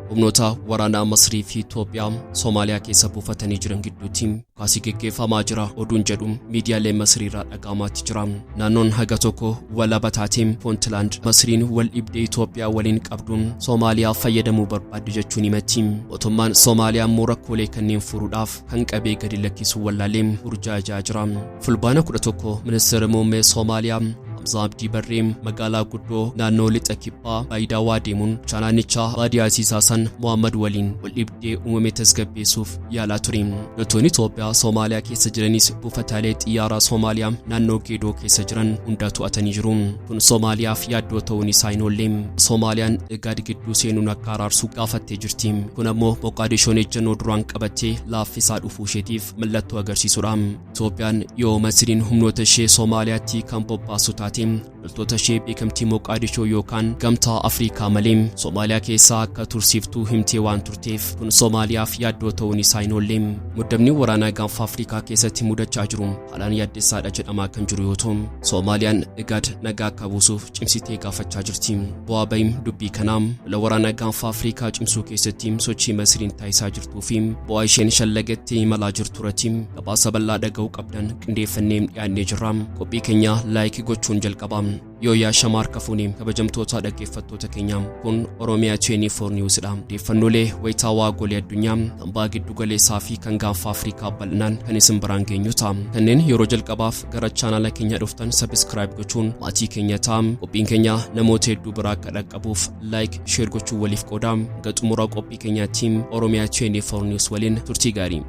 Humnoota waraanaa Masrii fi Itoophiyaa Soomaaliyaa keessa buufatanii jiran gidduutti dhukaasii geggeeffamaa jira oduun jedhu miidiyaalee Masrii irraa dhaga'amaatti jira. Naannoon haga tokko walaba taateen Puntland Masriin wal dhibdee Itoophiyaa waliin qabduun Soomaaliyaa fayyadamuu barbaaddi jechuun himatti. Mootummaan Soomaaliyaa immoo rakkoolee kanneen furuudhaaf kan qabee gadi lakkisuu wallaalee burjaajaa jira. Fulbaana 11 ministeerri muummee Soomaaliyaa Hamzaa Abdii Barree magaalaa guddoo naannoo lixa kibbaa Baayidaawaa deemuun naannichaa baadiyaa Siisaasan Mohammad waliin wal dhibdee uumame tasgabbeessuuf yaalaa ture. Loltoonni Itoophiyaa Soomaaliyaa keessa jiranis buufataalee xiyyaaraa Soomaaliyaa naannoo Geedoo keessa jiran hunda to'atanii jiru. Kun Soomaaliyaaf yaaddoo ta'uun isaa hin oolle. Soomaaliyaan Igaad gidduu seenuun akka araarsu gaafattee jirti. Kun ammoo Moqaadishoon ejjennoo duraan qabattee laaffisaa dhufuu isheetiif mallattoo agarsiisudha. Itoophiyaan yoo Masriin humnoota ishee Soomaaliyaatti kan bobbaasu taate loltoota ishee beekamtii Moqaadishoo yookaan gamtaa Afrikaa malee Soomaaliyaa keessaa akka tursiiftuu himtee waan turteef kun Soomaaliyaaf yaaddoo ta'uun isaa hin oolle. Muddamni waraanaa gaanfa Afrikaa keessatti mudachaa jiru haalaan yaaddessaadha jedhamaa kan jiru yoo ta'u Soomaaliyaan Igaad nagaa akka buusuuf cimsitee gaafachaa jirti. Bu'aa bahiin dubbii kanaa lola waraanaa gaanfa Afrikaa cimsuu keessatti sochii Masriin taasisaa jirtuu fi bu'aa isheen shallagattee imalaa jirtu irratti gabaasa bal'aa dhaga'uu qabdan qindeeffannee dhiyaannee jirra. Qophii keenya like gochuun jalqaba. Yoo yaa shamaar kafuuni kabajamtoota dhaggeeffattoota keenya kun Oromiyaa 24 News dha. Odeeffannoolee wayitaawaa golee addunyaa kan baha giddu galeessaa fi kan gaanfa Afrikaa bal'inaan kan isin biraan geenyu ta'a. Kanneen yeroo jalqabaaf gara chaanala keenya dhuftan subscribe gochuun maatii keenya ta'a. Qophiin keenya namoota hedduu biraa akka dhaqqabuuf like, share gochuun waliif qooda. Hanga xumura qophii keenyaatti Oromiyaa 24 News waliin turtii gaarii.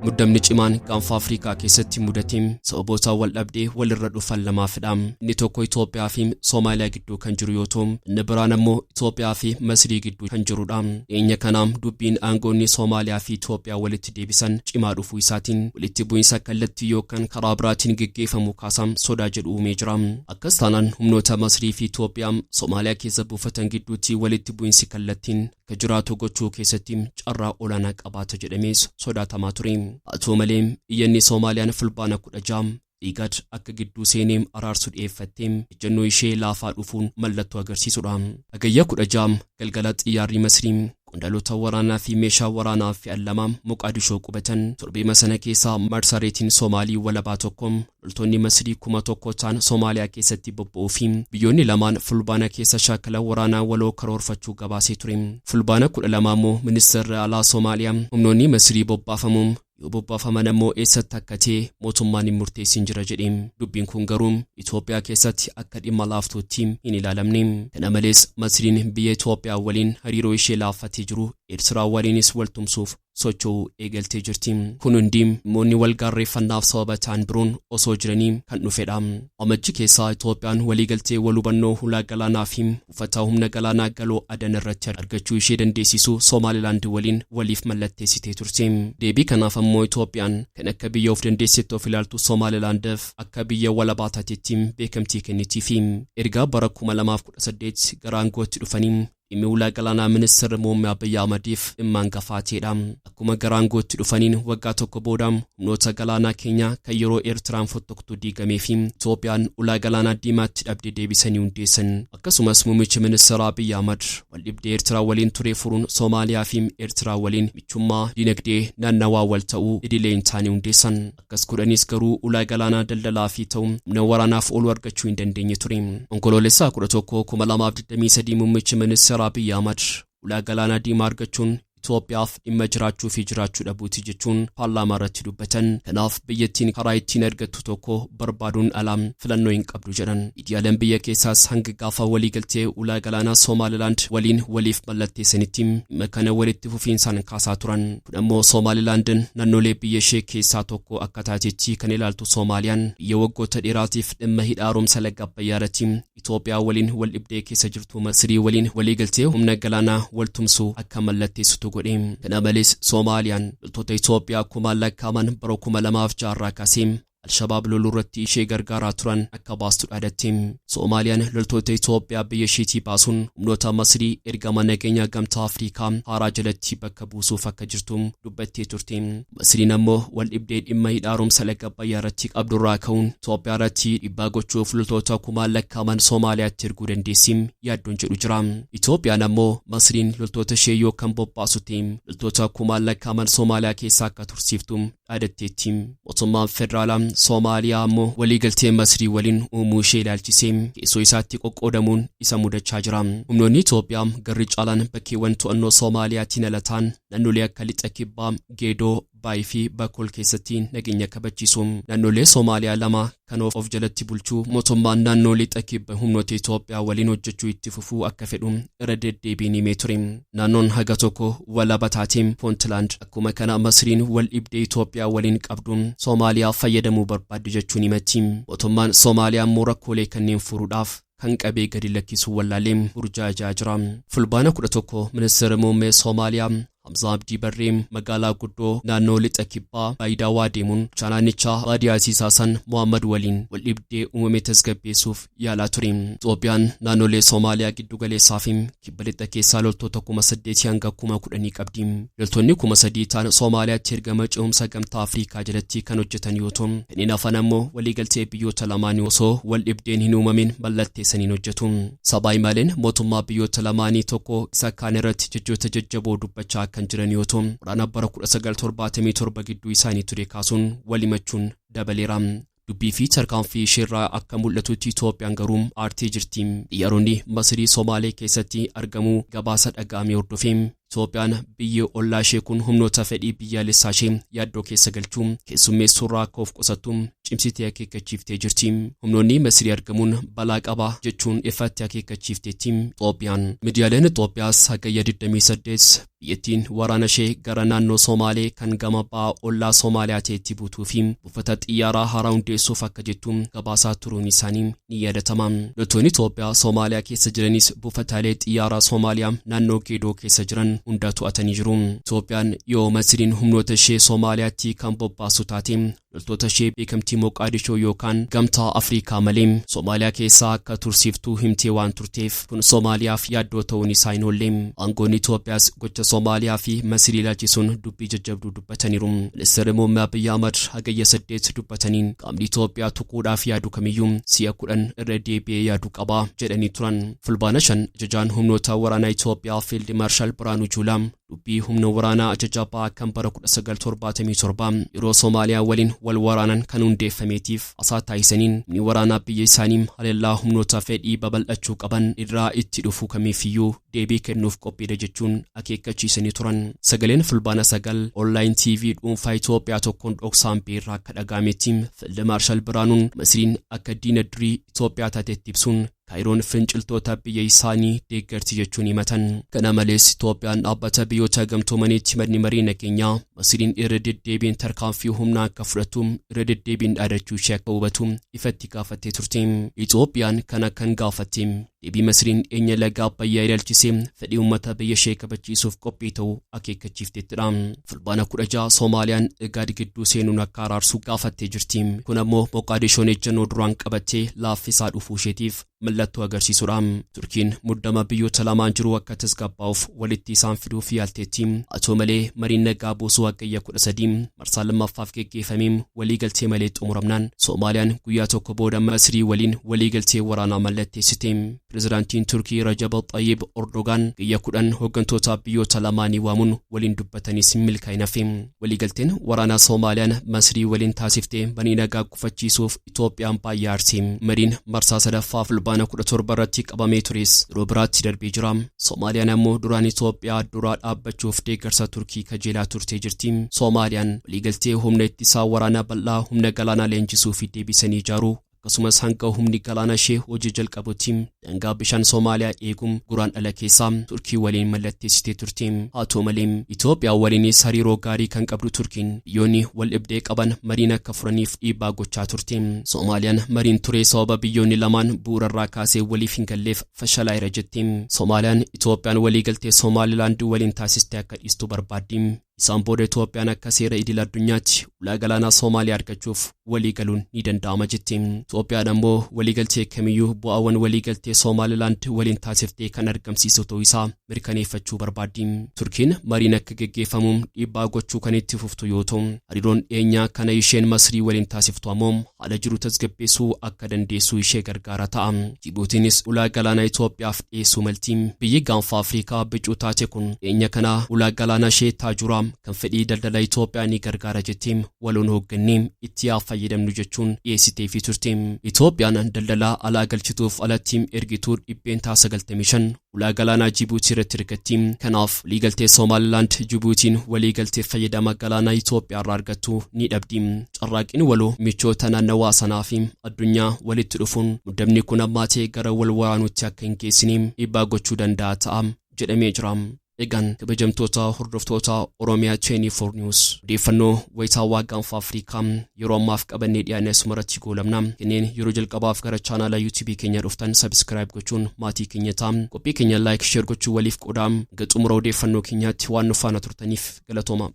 Muddamni cimaan gaanfa Afrikaa keessatti mudate sababoota wal dhabdee walirra dhufan lamaafidha. Inni tokko Itoophiyaa fi Soomaaliyaa gidduu kan jiru yoo ta'u, inni biraan ammoo Itoophiyaa fi Masrii gidduu kan jirudha. Dhiyeenya kana dubbiin aangoonni Soomaaliyaa fi Itoophiyaa walitti deebisan cimaa dhufuu isaatiin walitti bu'iinsa kallattii yookaan karaa biraatiin geggeeffamu kaasaa sodaa jedhu uumee jira. Akkas taanaan humnoota Masrii fi Itoophiyaa Soomaaliyaa keessa buufatan gidduutti walitti bu'iinsi kallattiin akka jiraatu gochuu keessatti carraa olaanaa qabaata jedhamees sodaatamaa ture. Haa ta'u malee iyyanni Soomaaliyaan Fulbaana 16 Igaad akka gidduu seenee araarsu dhiyeeffatte ejjennoo ishee laafaa dhufuun mallattoo agarsiisudha. Hagayya 16 galgala xiyyaarri Masrii qondaalota waraanaa fi meeshaa waraanaa fe'an lama Moqaadishoo qubatan. Torbeema sana keessa marsareetiin Soomaalii walabaa tokko loltoonni Masrii 1000 ta'an Soomaaliyaa keessatti bobba'uu fi biyyoonni lamaan Fulbaana keessa shaakala waraanaa waloo karoorfachuu gabaasee ture. Fulbaana 12 immoo ministeerri alaa Soomaaliyaa humnoonni Masrii bobbaafamu yoo bobbaafaman ammoo eessatti akka ta'e mootummaan hin murteessin jira jedhe. Dubbiin kun garuu Itoophiyaa keessatti akka dhimma laaftuutti hin ilaalamne. Kana malees Masriin biyya Itoophiyaa waliin hariiroo ishee laaffatee jiru Eertiraa waliinis waltumsuuf socho'uu eegaltee jirti. Kun hundi dhimmoonni wal gaarreeffannaaf sababa ta'an biroon osoo jiranii kan dhufedha. Amajji keessaa Itoophiyaan waliigaltee wal hubannoo hulaa galaanaa fi buufata humna galaanaa galoo Adan irratti argachuu ishee dandeessisu Somaalilaand waliin waliif mallatteessitee turte. Deebii kanaaf ammoo Itoophiyaan kan akka biyya of dandeessetti of ilaaltu Somaalilaandiif akka biyya walabaa taatetti beekamtii kennitiifi. Erga bara 2018 gara aangootti dhufanii dhimmi ulaa galaanaa ministeerri muummee Abiyyi Ahmadiif dhimma hangafaa ta'edha. Akkuma gara aangootti dhufaniin waggaa tokko booda humnoota galaanaa keenya kan yeroo Eertiraan fottoktuu diigamee fi Itoophiyaan ulaa galaanaa diimaatti dhabde deebisanii hundeessan. Akkasumas muummichi ministeera Abiyyi Ahmad wal dhibdee Eertiraa waliin ture furuun Soomaaliyaa fi Eertiraa waliin michummaa dinagdee naannawaa wal ta'uu idilee hin taane hundeessan. Akkas godhanis garuu ulaa galaanaa daldalaa fi ta'u humna waraanaaf oolu argachuu hin dandeenye ture. Onkoloolessaa 11, 2023 muummichi ministeera Abiyyi Ahmad ulaa galaanaa diimaa argachuun Itoophiyaaf dhimma jiraachuu fi jiraachuu dhabuuti jechuun paarlaamaa irratti dubbatan. Kanaaf biyyattiin karaa ittiin argattu tokko barbaaduun ala filannoo hin qabdu jedhan. Miidiyaaleen biyya keessaas hanga gaafa waliigaltee ulaa galaanaa Somaalilaand waliin waliif mallatteessanitti dhimma kana walitti fufiinsaan kaasaa turan. Kun ammoo Somaalilaandin naannolee biyya ishee keessaa tokko akka taatetti kan ilaaltu Soomaaliyaan biyya waggoota dheeraatiif dhimma hidha haaromsa laga Abbayyaa irratti Itoophiyaa waliin wal dhibdee keessa jirtu Masrii waliin waliigaltee humna galaanaa wal tumsuu akka mallatteessitu godhe. Kana malees Soomaaliyaan loltoota Itoophiyaa kumaan lakkaa'aman bara 2006 irraa kaasee Alshabaab loluu irratti ishee gargaaraa turan akka baastu dhaadatte. Soomaaliyaan loltoota Itoophiyaa biyya isheetii baasuun humnoota Masrii ergama nageenya Gamtaa Afrikaa haaraa jalatti bakka buusuuf akka jirtu dubbattee turte. Masriin ammoo wal dhibdee dhimma hidha haaromsa laga Abbayyaa irratti qabdurraa ka'uun Itoophiyaa irratti dhiibbaa gochuuf loltoota kumaan lakkaa'aman Soomaaliyaatti erguu dandeessi yaaddoon jedhu jira. Itoophiyaan ammoo Masriin loltoota ishee yoo kan bobbaasu ta'e loltoota kumaan lakkaa'aman Soomaaliyaa keessaa akka tursiiftu dhaadatteetti. Mootummaan federaalaa Soomaaliyaa ammoo waliigaltee Masrii waliin uumuu ishee ilaalchisee keessoo isaatti qoqqoodamuun isa mudachaa jira. Humnoonni Itoophiyaa garri caalaan bakkeewwan to'annoo Soomaaliyaatiin ala ta'an naannolee akka lixa kibbaa, Geedoo, Baay fi Bakool keessatti nageenya kabachiisu. Naannolee Soomaaliyaa lama kan of jalatti bulchuu mootummaan naannoo lixa kibba humnoota Itoophiyaa waliin hojjechuu itti fufuu akka fedhu irra deddeebiin himee ture. Naannoon haga tokko walaba taatee Puntland akkuma kana Masriin wal dhibdee Itoophiyaa waliin qabduun Soomaaliyaa fayyadamuu barbaaddi jechuun himatti. Mootummaan Soomaaliyaa immoo rakkoolee kanneen furuudhaaf kan qabee gadi lakkisuu wallaalee burjaajaa jira. Fulbaana 11 ministeera muummee Soomaaliyaa Hamza Abdii Barree magaalaa guddoo naannoo lixa kibbaa Baayidaawaa deemuun naannichaa baadiyaa Siisaa Mohammad waliin wal dhibdee uumame tasgabbeessuuf yaalaa ture. Itoophiyaan naannolee Soomaaliyaa giddu galeessaa fi kibba lixa keessaa loltoota 8,000 hanga 10,000 qabdi. Loltoonni 3,000 ta'an Soomaaliyaatti ergama ce'umsa Gamtaa Afrikaa jalatti kan hojjetan yoo ta'u, kanneen hafan ammoo waliigaltee biyyoota lamaanii osoo wal dhibdeen hin uumamin mallatteessaniin hojjetu. Sabaa himaaleen mootummaa biyyoota lamaanii tokko isa kaan irratti jechoota jajjaboo dubbachaa kan jiran yoo ta'u, waraana bara 1977 gidduu isaanii ture kaasuun wal himachuun dabaleera. Dubbii fi tarkaanfii isheerraa akka mul'atutti Itoophiyaan garuu aartee jirti. Xiyyaaronni Masrii Somaalee keessatti argamuu gabaasa dhaga'ame hordofee Itoophiyaan biyyi ollaa ishee kun humnoota fedhii biyyaalessaa ishee yaaddoo keessa galchuu keessummeessuurraa akka of qusattu cimsitee akeekkachiiftee jirti. Humnoonni Masrii argamuun balaa qaba jechuun ifatti akeekkachiifteetti Itoophiyaan. Miidiyaaleen Itoophiyaas hagayya 28 biyyattiin waraana ishee gara naannoo Somaalee kan gama ba'a ollaa Somaaliyaa ta'etti buutuu fi buufata xiyyaaraa haaraa hundeessuuf akka jettu gabaasaa turuun isaanii ni yaadatama. Loltoonni Itoophiyaa Somaaliyaa keessa jiranis buufataalee xiyyaaraa Somaaliyaa naannoo Geedoo keessa jiran hunda to'atanii jiru. Itoophiyaan yoo Masriin humnoota ishee Somaaliyaatti kan bobbaasu taate loltoota ishee beekamtii Moqaadishoo yookaan Gamtaa Afrikaa malee Somaaliyaa keessaa akka tursiiftuu himtee waan turteef kun Somaaliyaaf yaaddoo ta'uun isaa hin oolle. Aangoonni Itoophiyaas gocha Somaaliyaa fi Masrii ilaalchisuun dubbii jajjabduu dubbataniiru. Ministeerri muummee Abiyyi Ahmad hagayya 8 dubbataniin qaamni Itoophiyaa tuquudhaaf yaadu kamiyyuu si'a 10 irra deebi'ee yaaduu qaba jedhanii turan. Fulbaana 5 ajajaan humnoota waraanaa Itoophiyaa Fiild Maarshaal Birhaanuu Juulaa dubbii humna waraanaa ajaja ba'aa kan bara 1977 yeroo Somaaliyaa waliin wal waraanan kan hundeeffameetiif asaa taasisaniin humni waraanaa biyya isaanii haleellaa humnoota fedhii babal'achuu qaban irraa itti dhufu kamiifiyyuu deebii kennuuf qophiidha jechuun akeekkachiisanii turan. Sagaleen Fulbaana 9 online TV dhuunfaa Itoophiyaa tokkoon dhoksaan beerraa akka dhaga'ametti Fiild Maarshaal Birhaanuun Masriin akka diina durii Itoophiyaa taatetti ibsuun Kaayiroon finciltoota biyya isaanii deeggarti jechuun himatan. Kana malees Itoophiyaan dhaabbata biyyoota gamtoomaniitti manni marii nageenyaa Masriin irra deddeebiin tarkaanfii humnaa akka fudhatu irra deddeebiin dhaadachuu ishee akka hubatu ifatti gaafattee turte. Itoophiyaan kana kan gaafatte deebii Masriin dhiyeenya laga Abbayyaa ilaalchisee fedhii uummata biyya ishee kabachiisuuf qophii ta'uu akeekkachiifteettidha. Fulbaana 16 Soomaaliyaan Igaad gidduu seenuun akka araarsu gaafattee jirti. Kun ammoo Moqaadishoon ejjennoo duraan qabattee laaffisaa dhufuu isheetiif mallattoo agarsiisudha. Turkiin muddama biyyoota lamaan jiru akka tasgabbaa'uuf walitti isaan fiduuf yaalteetti. Haa ta'u malee mariin nagaa buusuu hagayya 13 marsaa lammaffaaf geggeeffamee waliigaltee malee xumuramnaan Soomaaliyaan guyyaa tokko booda Masrii waliin waliigaltee waraanaa mallatteessite. Pirezidaantiin Turkii Rajab Xayyib Erdogaan guyyaa 10 hooggantoota biyyoota lamaanii waamuun waliin dubbatanis milkaa'ina hafe. Waliigalteen waraanaa Soomaaliyaan Masrii waliin taasiftee marii nagaa gufachiisuuf Itoophiyaan baay'ee aarse. Mariin marsaa sadaffaa Fulbaana 17 irratti qabamee tures yeroo biraatti darbee jira. Soomaaliyaan ammoo duraan Itoophiyaa duraa dhaabbachuuf deeggarsa Turkii kajeelaa turtee jirti. Soomaaliyaan waliigaltee humna ittisaa waraanaa bal'aa humna galaanaa leenjisuu fi deebisanii ijaaruu akkasumas hanga humni galaana ishee hojii jalqabutti daangaa bishaan Soomaaliyaa eeguun guraan dhala keessaa Turkii waliin mallatteessitee turte. Haa ta'u malee Itoophiyaa waliinis hariiroo gaarii kan qabdu Turkiin biyyoonni wal dhibdee qaban mariin akka furaniif dhiibbaa gochaa turte. Soomaaliyaan mariin ture sababa biyyoonni lamaan bu'uurarraa kaasee waliif hin galleef fashalaa'eera jetti. Soomaaliyaan Itoophiyaan waliigaltee Somaalilaand waliin taasiste akka dhiistu barbaaddi. Isaan booda Itoophiyaan akka seera idil addunyaatti ulaa galaanaa Soomaaliyaa argachuuf walii galuun ni danda'ama jetti. Itoophiyaan ammoo waliigaltee kamiyyuu bu'aawwan waliigaltee Somaalilaand waliin taasiftee kan argamsiisu ta'uu isaa mirkaneeffachuu barbaaddi. Turkiin mariin akka geggeeffamu dhiibbaa gochuu kan itti fuftu yoo ta'u, hariiroon dhiyeenyaa kana isheen Masrii waliin taasiftu ammoo haala jiru tasgabbeessuu akka dandeessu ishee gargaara ta'a. Jibuutiinis ulaa galaanaa Itoophiyaaf dhiyeessuu malti. Biyyi gaanfa Afrikaa bicuu taate kun dhiyeenya kana ulaa galaanaa ishee Taajuraa kan fedhii daldala Itoophiyaa ni gargaara jettee waloon hooggannee itti haa fayyadamnu jechuun dhiyeessiteefii turte. Itoophiyaan daldala alaa galchituuf alatti ergituu 95% ulaa galaanaa Jibuutii irratti hirkatti. Kanaaf waliigaltee Somaalilaand Jibuutiin waliigaltee fayyadama galaanaa Itoophiyaa irraa argattu ni dhabdi. Carraaqqiin waloo michoota naannawaa sanaa fi addunyaa walitti dhufuun muddamni kun hammaatee gara wal waraanuutti akka hin geessine dhiibbaa gochuu danda'a ta'a jedhamee jira. Egaan kabajamtoota hordoftoota Oromiyaa 24 News, odeeffannoo wayitaawwaa gaanfa Afrikaa yeroo ammaaf qabannee dhiyaanne asumarratti goolabna. Kanneen yeroo jalqabaaf gara chaanaala YouTube keenya dhuftan subscribe gochuun maatii keenya ta'a. Qophii keenya like, share gochuun waliif qoodaa. Hanga xumura odeeffannoo keenyaatti waan nu faana turtaniif galatooma.